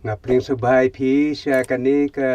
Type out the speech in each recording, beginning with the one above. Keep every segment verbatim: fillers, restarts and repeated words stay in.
Nga pdiang sngewbha ïa phi sha kane ka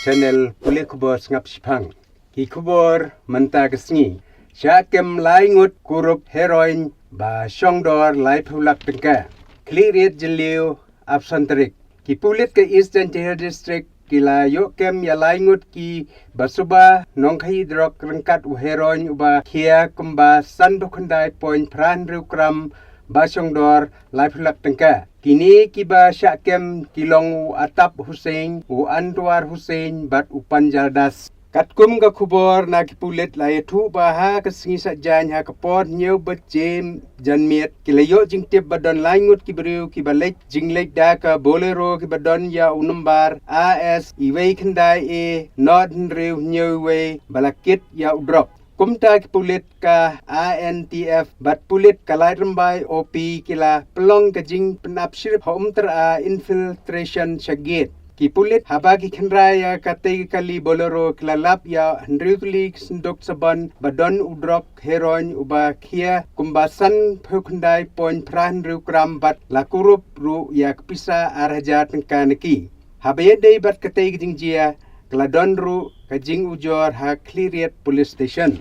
channel pule khubor sngap shiphang. Ki khubor mynta ka sngi. Shah kem lai ngut kurup heroin ba shong dor laiphew lak tyngka. Khlieh riat jylliew ap san tarik. Ki pulit ka East Jaintia Hills District ki la ïoh kem ïa lai ngut ki ba suba nongkhaïi drok ryngkat u heroin uba khia kumba sanphew khyndai point phra hynriew gram ba shong dor laiphew lak tyngka. Kine kiba shah kem ki long u Atap Hussein, u Antwar Hussein bad u Panjal Das. Katkum ka khubor na ki pulit la ïathuh ba ha ka sngi Saitjaiñ ha ka por hynñiew baje janmiet ki la ïoh jingtip ba don lai ngut ki briew kiba leit jingleit da ka Bolero kiba don ïa u nombar A S iwei khyndai A not hynriew hynñiew iwei ba la kit ïa u drok. Kumta ki pulit ka I N T F bad pulit ka Laitrymbai O P ki la pynlong ka jingpynap shrip ha Umtyra infiltration sha gate. Ki pulit haba ki khynra ïa katei ka kali Bolero ki la lap ïa hynriew tylli ki synduk sabon ba don u drok heroin uba khia kumba sanphew khyndai point phra hynriew gram bad la kurup ruh ïa ka pisa ar hajar tyngka na ki. Haba ïadei bad katei ka jingjia ka la don ruh ka jingujor ha Khliehriat Police Station.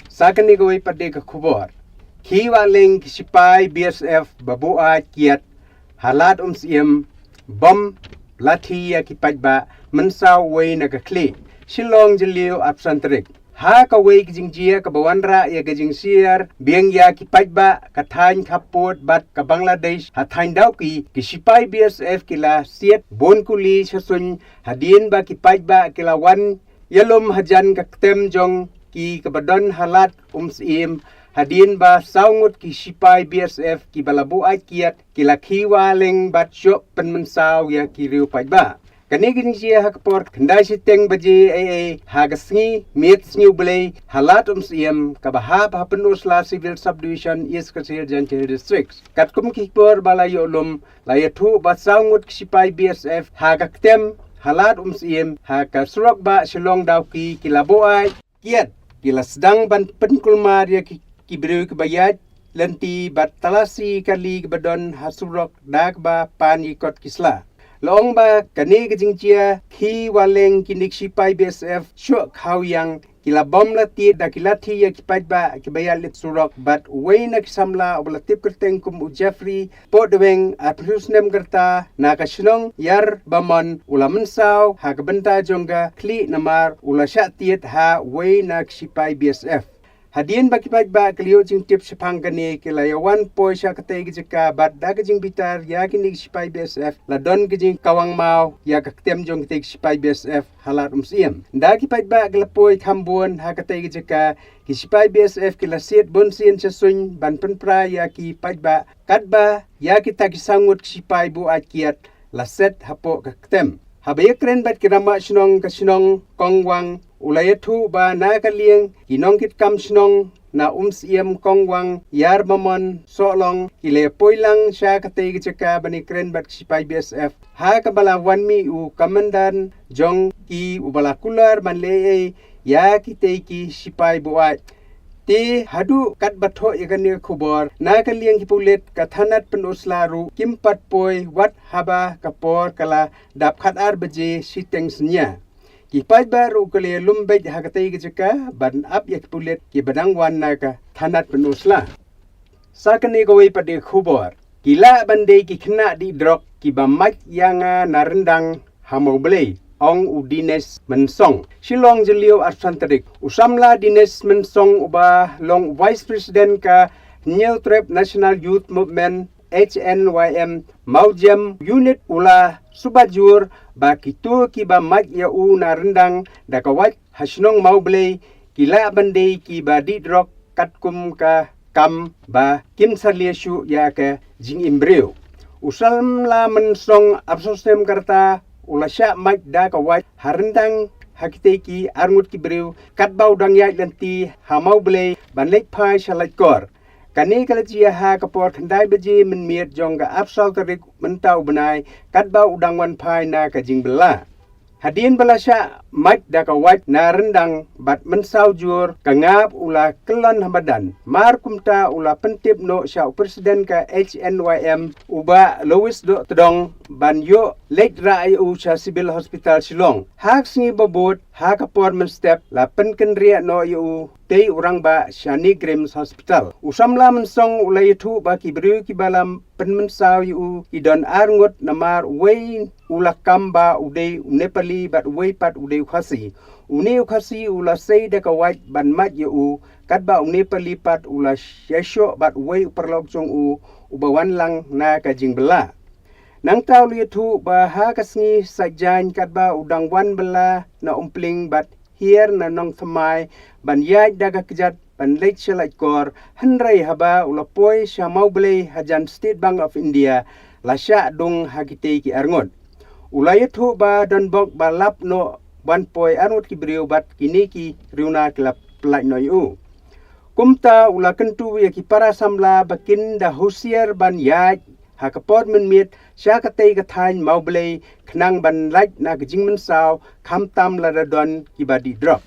Sa kane kawei pat de ka khubor. Khie wah leng ki sipai B S F ba buaid kiad ha Lad Umsyiem, bom, lathi ïa ki paidbah, mynsaw uwei na ka khlieh. Shillong jylliew ap san tarik. Ha kawei ka jingjia kaba wanrah ïa ka jingshiar biang ïa ki paidbah ka thaiñ khappud bad ka Bangladesh ha thaiñ Dawki, ki sipai B S F ki la siat bun kuli sha suiñ hadien ba ki paidbah ki la wan ïalum hajan ka ktem jong ki kaba don ha Lad Umsyiem hadien ba saw ngut ki sipai B S F kiba la buaid kiad ki la khie wah leng bad shuh pynmynsaw ïa ki riew paidbah. Kane ka jingjia ha ka por khyndai shiteng baje eiei ha ka sngi miet sngi U Blei ha Lad Umsyiem kaba hap ha Pynursla Civil Subdivision, East Khasi Hills, Jaintia Hills District. Katkum ki khubor ba la ïoh lum, la ïathuh ba saw ngut ki sipai B S F ha ka ktem ha Lad Umsyiem ha ka surok bah Shillong Dawki ki la buaid kiad, ki la sdang ban pynkulmar ïa ki, ki briew kiba ïaid lynti bad talasi kali kiba don ha surok da kaba pan ïa ki kot ki sla. La ong ba kane ka jingjia khie wah leng kine ki sipai B S F shuh khaw ïang, ki la bom la tied da ki lathi ïa ki paidbah kiba ïaid lynti surok bad uwei na ki samla uba la tip kyrteng kum u Jeffrey Pohdeweng, arphew snem ka rta, na ka shnong Yarbamon, u la mynsaw ha ka bynta jong ka khlieh namar u la shah tied ha uwei na ki sipai B S F. Hadien ba ki paidbah ki la ïoh jingtip shaphang kane, ki la ïawan poi sha katei ka jaka bad da ka jingbitar ïa kine ki sipai B S F la don ka jingkawang maw ïa ka ktem jong katei ki sipai B S F ha Lad Umsyiem. Da ki paidbah ki la poi kham bun ha katei ka jaka, ki sipai B S F ki la siat bun sien sha suiñ ban pynpra ïa ki paidbah, katba ïa kita ki saw ngut ki sipai buaid kiad la set hapoh ka ktem. Haba ïakren bad ki rangbah shnong ka shnong Kongwang, u la ïathuh ba na ka liang ki nongkitkam shnong na Umsyiem, Kongwang, Yarbamon, Sohlong, ki la poi lang sha katei ka jaka ban ïakren bad ki sipai B S F ha kaba la wan mih u Commandant jong ki uba la kular ban leh ei ïa kitei ki sipai buaid. Te haduh katba thoh ïa kane ka khubor, na ka liang ki pulit ka thanat Pynursla ruh kim pat poi wat haba ka por ka la dap khatar baje shiteng synñia. Ki paidbah ruh ki la ïalum beit ha katei ka jaka ban ap ïa ki pulit kiba dang wan na ka thanat Pynursla. Sa kane kawei pat de ka khubor. Ki lah ban dei ki khynnah dih drok kiba mait ïa nga na ryndang ha Mawblei, ong u Dinesh Mynsong. Shillong jylliew arphew san tarik. U samla Dinesh Mynsong uba long Vice President ka Hynñiewtrep National Youth Movement, H N Y M, Mawjem Unit u la suba jur ba kito kiba mait ïa u na ryndang da ka wait ha shnong Mawblei ki lah ban dei kiba dih drok katkum ka kam ba kim salia shuh ïa ka jingim briew. U samla Mynsong, arphew snem ka rta, u la shah mait da ka wait ha ryndang ha kitei ki arngut ki briew katba u dang ïaid lynti ha Mawblei ban leit phai sha Laitkor. Kane ka la jia ha ka por khyndai baje mynmiet jong ka arphew saw tarik mynta u bnai katba u dang wan phai na ka jingbylla. Hadien ba la shah mait da ka wait na ryndang bad mynsaw jur, ka ngap u la kyllon ha madan. Mar kumta u la pyntip noh sha u president ka H N Y M, u Bah Louis Dohtdong, ban ïoh leit rah ïa u sha Civil Hospital Shillong. Ha ka sngi ba bud, ha ka por mynstep, la pynkynriah noh ïa u dei u rangbah sha NEIGRIHMS Hospital. U samla mynsong u la ïathuh ba ki briew kiba la pynmynsaw ïa u ki don ar ngut, namar uwei u la kam ba u dei u Nepali bad uwei pat u dei u Khasi. Une u Khasi u la sei da ka wait ban mait ïa u, katba u Nepali pat u la ïashoh bad uwei u paralok jong u uba wan lang na ka jingbylla. Nangta u la ïathuh ba ha ka sngi Saitjaiñ, katba u dang wan bylla na Umpling bad hiar na Nongthymmai ban ïaid da ka kjat ban leit sha Laitkor, hynrei haba u la poi sha Mawblei hajan State Bank of India, la shah dung ha kitei ki ar ngut. U la ïathuh ba don bok ba lap noh ban poi ar ngut ki briew bad kine ki riewna ki la pyllait noh ïa u. Kumta u la kyntu ïa ki para samla ba kin da husiar ban ïaid ha ka por mynmiet sha katei ka thaiñ Mawblei khnang ban lait na ka jingmynsaw, khamtam lada don kiba dih drok.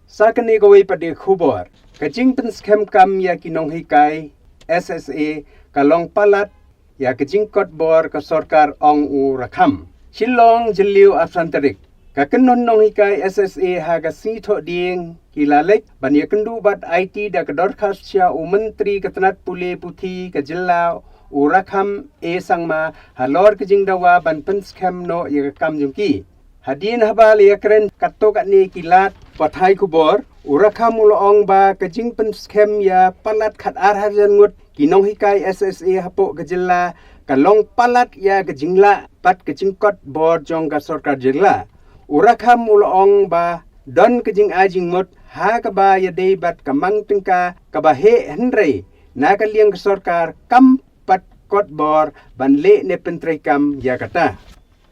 Sa kane kawei pat de ka khubor, ka jingpynskhem kam ïa ki nonghikai S S A ka long palat ïa ka jingkot bor ka sorkar, ong u Rakham. Shillong, Jylliew, arphew san tarik. Ka kynhun nonghikai S S A ha ka sngi Thohdieng ki la leit ban ïakynduh bad aiti da ka dorkhas sha u Myntri ka tnat pule puthi ka jylla, u Rakham A Sangma, halor ka jingdawa ban pynskhem noh ïa ka kam jong ki. Hadien haba la ïakren katto katne ki lad pathai khubor, u Rakham u la ong ba ka jingpynskhem ïa palat khat ar hajar ngut ki nonghikai S S A hapoh ka jylla ka long palat ïa ka jinglah bad ka jingkot bor jong ka sorkar jylla. U Rakham u la ong ba don ka jingai jingmut ha kaba ïadei bad ka mang tyngka kaba heh, hynrei na ka liang ka sorkar kam pat kot bor ban leh ne pyntreikam ïa kata.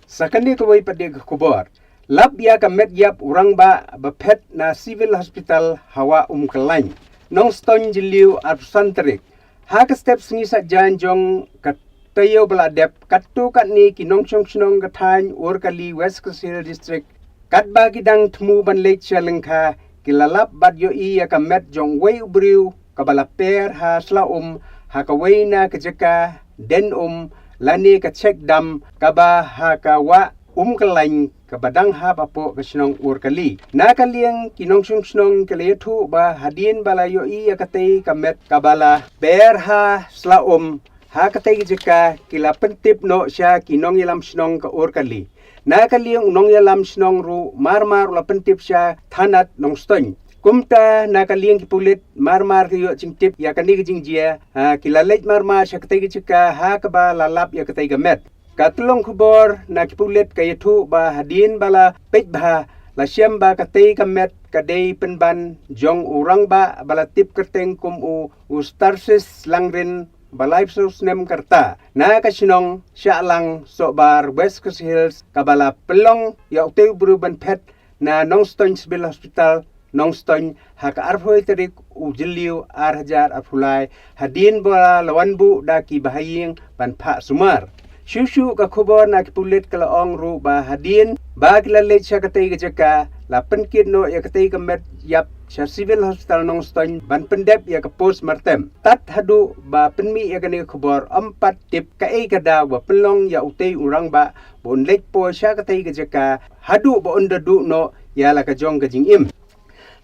Sa kane kawei pat de ka khubor, lap ïa ka met ïap u rangbah ba phet na Civil Hospital ha Wah Umkyllaiñ, Nongstoiñ, Jylliew, arphew san tarik. Ha ka step sngi Saitjaiñ jong ka taïew ba la dep, katto katne ki nongshong shnong ka thaiñ Urkali, West Khasi Hills District, katba ki dang thmu ban leit sha lyngkha, ki la lap bad ïohi ïa ka met jong uwei u briew kaba la per ha sla um ha kawei na ka jaka den um lane ka check dam kaba ha ka Wah Umkyllaiñ kaba dang hap hapoh ka shnong Urkali. Na ka liang ki nongshong shnong ki la ïathuh ba hadien ba la ïohi ïa katei ka met kaba la per ha sla um ha katei ka jaka, ki la pyntip noh sha ki nongïalam shnong ka Urkali. Na ka liang u nongïalam shnong ruh marmar u la pyntip sha thanat Nongstoiñ. Kumta na ka liang ki pulit marmar ki ïoh jingtip ïa kane ka jingjia, ha, ki la leit marmar sha katei ka jaka ha kaba la lap ïa katei ka met. Ka tyllong khubor na ki pulit ka ïathuh ba hadien ba la peit bha, la shem ba katei ka met ka dei pynban jong u rangbah ba la tip kyrteng kum u, u Starsis Langrin, ba laiphew snem ka rta, na ka shnong Shahlang Sohbar, West Khasi Hills, kaba la pynlong ïa utei u briew ban phet na Nongstoiñ Civil Hospital, Nongstoiñ, ha ka arphew tarik u Jylliew ar hajar arphew lai, hadien ba la wan buh da ki bahaïing ban phah sumar. Shuh shuh ka khubor na ki pulit ka la ong ruh ba hadien ba ki la leit sha katei ka jaka, la pynkit noh ïa katei ka met ïap sha Civil Hospital Nongstoiñ ban pyndep ïa ka postmortem. Tad haduh ba pynmih ïa kane ka khubor, ym pat tip kaei ka daw ba pynlong ïa utei u rangbah ba un leit poi sha katei ka jaka haduh ba un da duh noh ïa la ka jong ka jingim.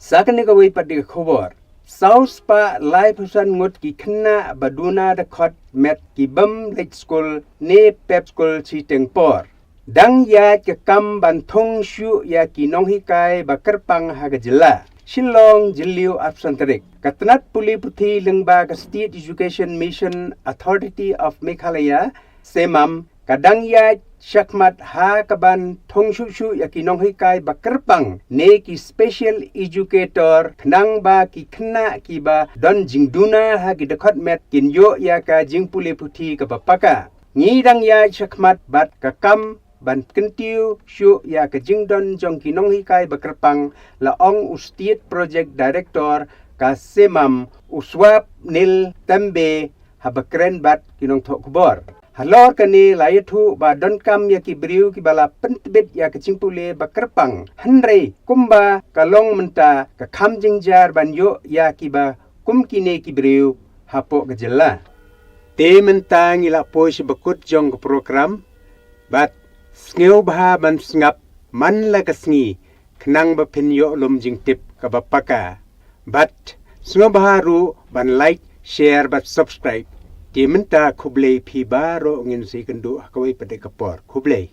Sa kane kawei pat de ka khubor, saw spah laiphew san ngut ki khynnah ba duna dkhot met ki bym leit skul ne pep skul shiteng por. Dang ïaid ka kam ban thung shuh ïa ki nonghikai ba kyrpang ha ka jylla. Shillong, Jylliew, arphew san tarik. Ka tnat pule puthi lyngba ka State Education Mission Authority of Meghalaya, CEMAM, ka dang ïaid shakhmat ha kaban thung shuh shuh ïa ki nonghikai ba kyrpang ne ki special educator, khnang ba ki khynnah kiba don jingduna ha ki dkhot met kin ïoh ïa ka jingpule puthi kaba paka. Ngi dang ïaid shakhmat bad ka kam ban kyntiew shuh ïa ka jingdon jong ki nonghikai ba kyrpang, la ong u State Project Director ka CEMAM, u Swapnil Tembe, haba kren bad ki nongthoh khubor. Halor kane la ïathuh ba donkam ïa ki briew kiba la pyntbit ïa ka jingpule ba kyrpang, hynrei kumba ka long mynta ka kham jynjar ban ïoh ïa kiba kum kine ki briew hapoh ka jylla. Te mynta ngi la poi sha bakut jong ka program, bad sngewbha ban sngap man la ka sngi, khnang ba phin ïoh lum jingtip kaba paka. Bad sngewbha ruh ban like, share bad subscribe. Te mynta khublei phi baroh, ngin sa ïakynduh ha kawei pat de ka por. Khublei.